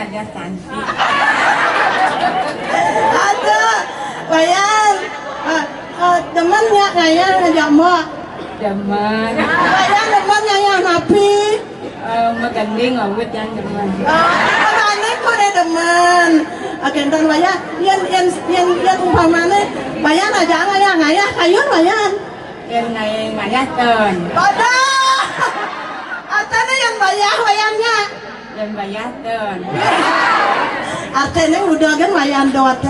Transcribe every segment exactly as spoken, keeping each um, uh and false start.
Ada cantik. Ada. Wayan. Eh, eh, demen nyak ngayah ngajak mbok? Demen. Wayan demen ngayah napi? Eh, magending awit yang demen. Oh, abane kok deh demen. Oke, entar Wayan, yen, yen, yen, yen umpamane Wayan ajak ngayah, ngayah kayun Wayan. Yen ngayah, ngayah ten. Pada. Artine yen bayah Wayan nyak. Yen bayah ten. Artine udah kan Wayan dot.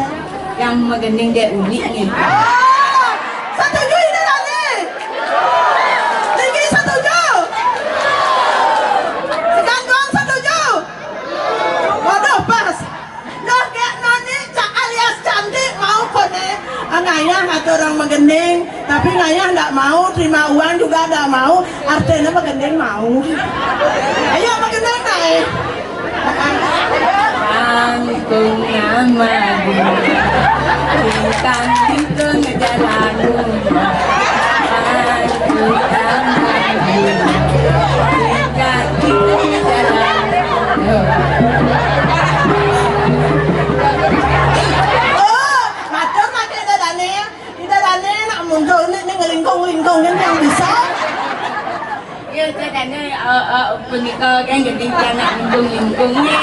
Yang magending dek uli nih. Oh, setuju ini tadi. Tinggi setuju. Segantung setuju. Waduh, pas. Loh, kayak Noni, ca-, alias cantik mau kone. Ah, ngayah kata orang magending, tapi ngayah ndak mau, terima uang juga ndak mau, artinya magending mau. Ayo, magending naik. Bangkung nama bintang bintang jalan. Oh, matur matur Ida Dane. Ida Dane nak mundur ni, ni ngelingkung-lingkung ni yang bisa. Ya, Ida Dane, eh, eh, punika kan jadi anak lingkung-lingkung ni.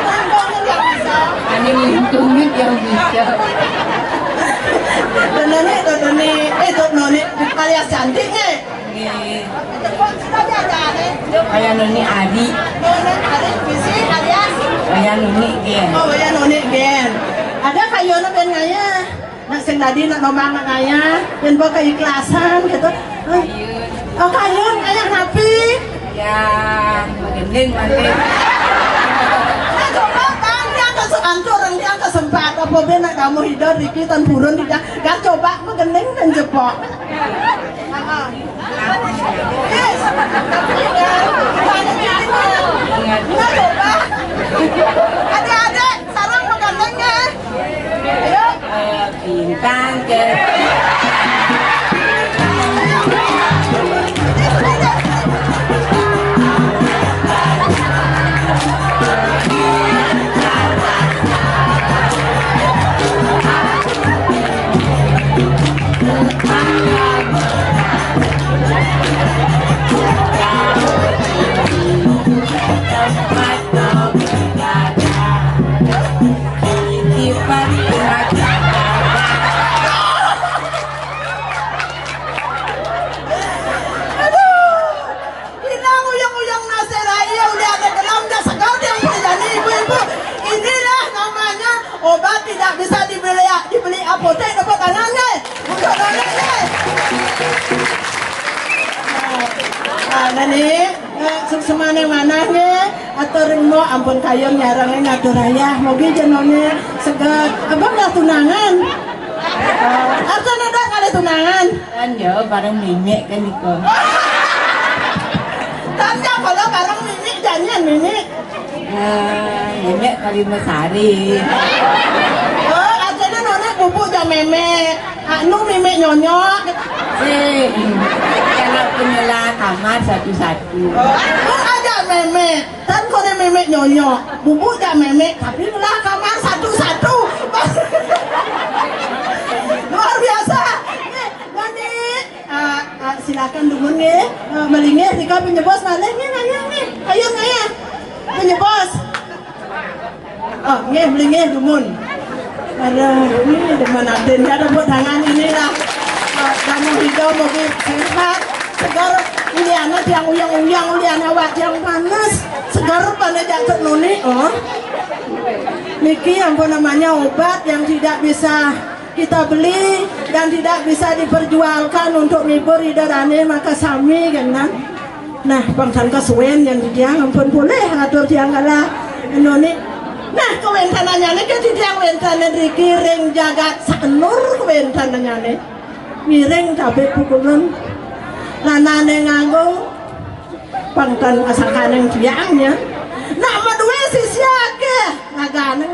Lingkung ni yang bisa. Ane lingkung ni yang bisa. Dane ni, Dane ni, eh, Dane ni, alias cantik ni. Nggih. Kaya Noni Ari. Noni Ari, bisi alias? Kaya Noni Gen. Oh, kaya Noni Gen. Ada kayunya ben ngayah. Nak sing tadi nak nombang nak ngayah, ben bawa keikhlasan gitu. Oh, kayun, ngayah napi? Ya, magending mangke. Nah, coba kan dia ke antuk orang dia ke sempat apa ben nak kamu hidup riki tan purun tidak. Dah coba magending dan jepok. Adik-adik, sarang magending ya. Ayo. Bintang ke. Aduh, bilang uyang-uyang nasi raya udah ada dalam dah segar yang boleh jadi ibu-ibu. Inilah namanya obat tidak bisa dibeli, dibeli apotek dapat tangan deh. Untuk tangan deh. Nah, nah, nih, eh, su-, semana mana nih, atur mau ampun kayun nyarang ngatur ayah, mogi jenone segar. Abang dah tunangan. Artine dak kali tunangan. Kan ya bareng Mimik kan iko. Tanya kalau bareng Mimik, janjian Mimik. Eh, Mimik kali Mesari. Oh, artine Noni bubuk jam Mimik. Anu Mimik nyonyok. Eh, kalau penyela kamar satu-satu. Oh, aku ajak Mimik. Tan kone Mimik nyonyok, bubuk jak Mimik, tapi ngelah kamar satu-satu. Luar biasa. Nih, Dani, ah, ah, silakan dumun nih. Ah, melinggih, tika penyebos malih nih, ngayah nih. Ayo ngayah. Penyebos. Oh, nggih, melinggih dumun. Aduh, ini demen aden ya, tepuk tangan inilah. Ah, kamu hidup, mobil sehat. Segar, uliana tiang uyang-uyang, uliana awak tiang panas. Segar pada jatuh nuni, oh. Niki ampun namanya obat yang tidak bisa kita beli dan tidak bisa diperjualkan untuk ngibur Ida Dane maka sami kan. Nah, pangkan kasuwen yang tiang ampun boleh atur tiang kalah nuni. Nah, kawentanannya niki tiang wenten riki ring jagat Sanur kawentanannya. Ngiring kabeh pukulun. Lanane nganggo pangkan asakaning tiang ya. Nak maduwe sisya akeh, ragane